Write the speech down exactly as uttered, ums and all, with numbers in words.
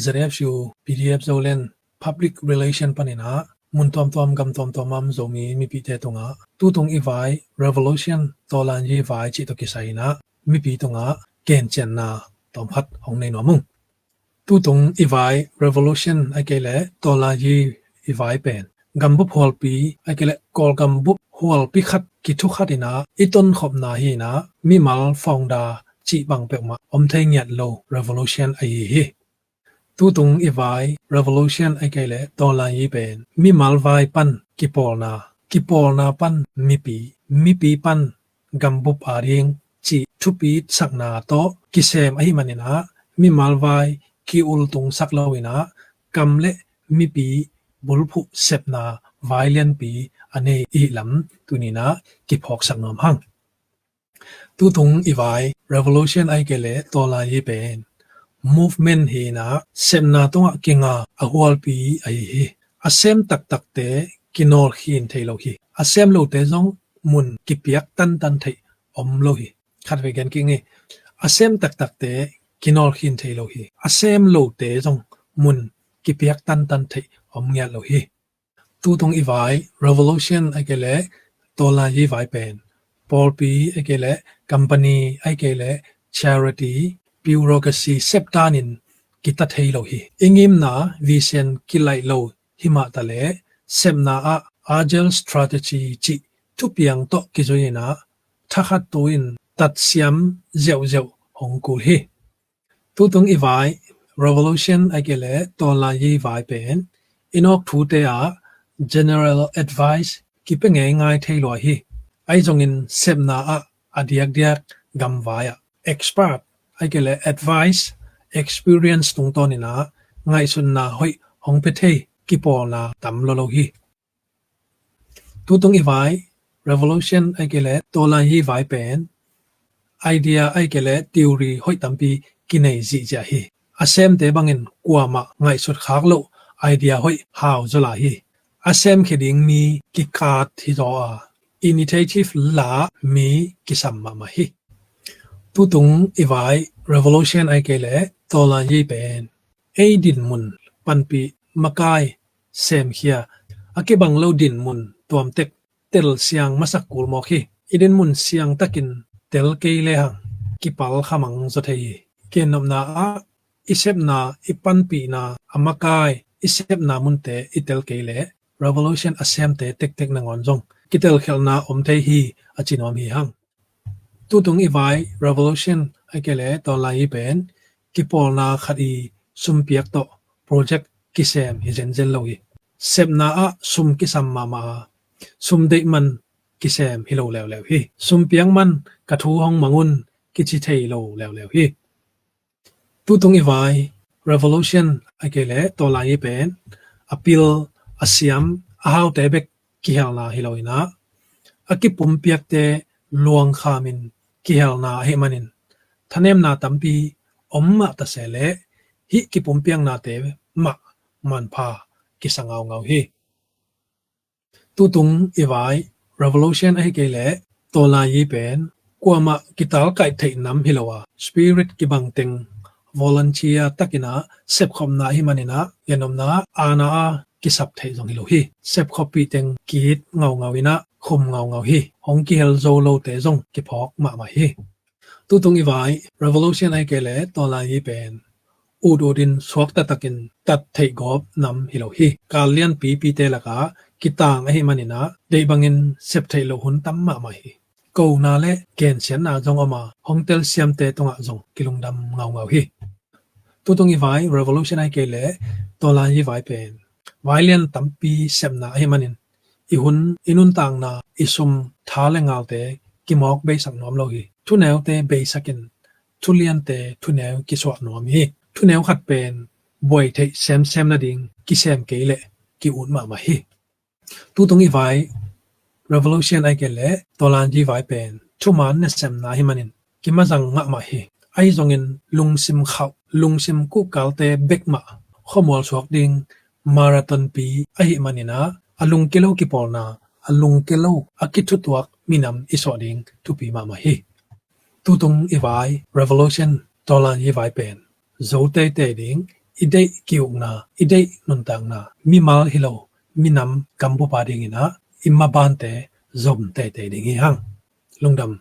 Z F U, P D F Zoland, public relation panin ah mun tuamtuam gam tuamtuam a om Zomi mipite tungah tutung i vai revolution, Tawlanyi vai cih tawh kisai in ah mipi tungah gencianna tawmkhat hong nei nuam ung. Tutung i vai revolution ahih kei leh Tawlanyi i vai pen gambup hualpi ahih kei leh Kawlgam bup hualpi khat kithukhat in ah i tonkhopna hi in ah mimal founder cih bang peuhmah om thei ngiat lo revolution ahi hi. Tutung i vai revolution ahih kei leh Tawlanyi pen mimal vai pan kipawlna, kipawlna pan mipi, mipi pan gambup ading cih thupitsakna tawh kisem ahih manin ah mimal vai ki-ultungsak lo in ah kam le mipi bulphuh sepna vai lianpi a nei i hih lam tuni in ah kiphawksak nuam hang. Tutung i vai revolution ahih kei leh Tawlanyi pen movement hi in ah sepna tungah kinga a hualpi ahi hi. A sem taktakte kinawlkhin thei lo hi. A sem lote zong mun kipiak tantan theih om lo hi. Khatvei gen kik ni. A sem taktakte kinawlkhin thei lo hi. A sem lote zong mun kipiak tantan theih om ngiat lo hi. Tutung i vai revolution ahih kei leh Tawlanyi vai pen pawlpi ahih kei leh company ahih kei leh charity, bureaucracy sep danin kita thei lo hi. I ngimna vision kilaih lo hi mah ta leh sepna ah agile strategy cih thupiang tawh kizui in ah thakhat tu in tatsiam ziauziau hong kul hi. Tutung i vai revolution ahih kei leh Tawlanyi vai pen i nawk thute ah general advice kipia ngeingai thei lua hi. Ahi zongin sepna ah a diakdiak gamvai ah expert ahih kei leh advice experience tungtawn in ah ngaihsutna hoih hong pia thei kipawlna tam lolo hi. Tutung i vai revolution ahih kei leh Tawlanyi vai pen idea ahih kei leh theory hoih tampi kinei zihziah hi. A semte bangin kuamah ngaihsut khak loh idea hoih hau zaw lai hi. A semkhia ding mi kikat hi zaw a, initiative la mi kisam mahmah hi. Tutung i vai revolution ahih kei leh Tawlanyi pen ei dinmun panpih makai semkhia a kibang lo dinmun tuamtek telsiang masak kul mawk hi. I dinmun siangtakin tel kei lehang kipal khamang zaw thei hi. Gennopna ah i sepna, i panpihna a makai i sepna munte i tel kei leh revolution a semte tektek nangawn zong kitelkhialhna om thei hi a ci nuam hi hang. Tutung i vai revolution ahih kei leh Tawlanyi pen kipawlna khat i sumpiak tawh project kisem hi zenzen lo hi. Sepna ah sum kisam mahmah a, sum deih man kisem hi lo leuleu hi. Sum piak man ka thu hong mang un kici thei lo leuleu hi. Tutung i vai revolution ahih kei leh Tawlanyi pen a pil, a siam, a haute bek kihelna hi lo in ah a kipumpiakte luangkhamin kihelna ahih manin thanemna tampi om mah ta se leh hih kipumpiaknate mah manpha kisa ngaungau hi. Tutung i vai revolution ahih kei leh Tawlanyi pen kuamah kitalkaih theih nam hi lo a, spirit kibang teng volunteer takin ah sepkhopna ahih manin ah gennopna ah aana a kisap theih zong hi lo hi. Sepkhoppih teng ki-it ngaungau in ah khum ngaungau hi. Hong kihel zo lote zong kiphawk mahmah hi. Tutung i vai revolution ahih kei leh Tawlanyi pen ut utin suak taktakin tat theih gawp nam hi lo hi. Kal lianpipite lakah kitang ahih manin ah deih bangin sep theih loh hun tam mahmah hi. Kona le gensiatna zong om a, hong telsiamte tungah zong kilungdam ngaungau hi. Tutung i vai revolution ahih kei leh Tawlanyi vai pen vai lian tampi sepna ahih manin i hun, i nuntakna, i sum, tha le ngalte kimawk beisak nuam lo hi. Thuneute beisakin thuliante thuneu kisuah nuam hi. Thuneu khat pen buai theih semsem nading kisem kei leh ki-ut mahmah hi. Tutung i vai revolution ahih kei leh Tawlanyi vai pen thuman nasemna ahih manin kimazang mahmah hi. Ahi zongin lungsim khauh, lungsim kuhkalte bek mah khuamual suak ding marathon pi ahih manin ah a lungkia lo kipawlna, a lungkia lo a kithutuak minam i suah ding thupi mahmah hi. Tutung i vai revolution Tawlanyi vai pen zo teitei ding i deih ki-ukna, i deih nuntakna, mimal hi lo, minam gambup a dingin ah i mabante zom teitei ding hi hang. Lungdam.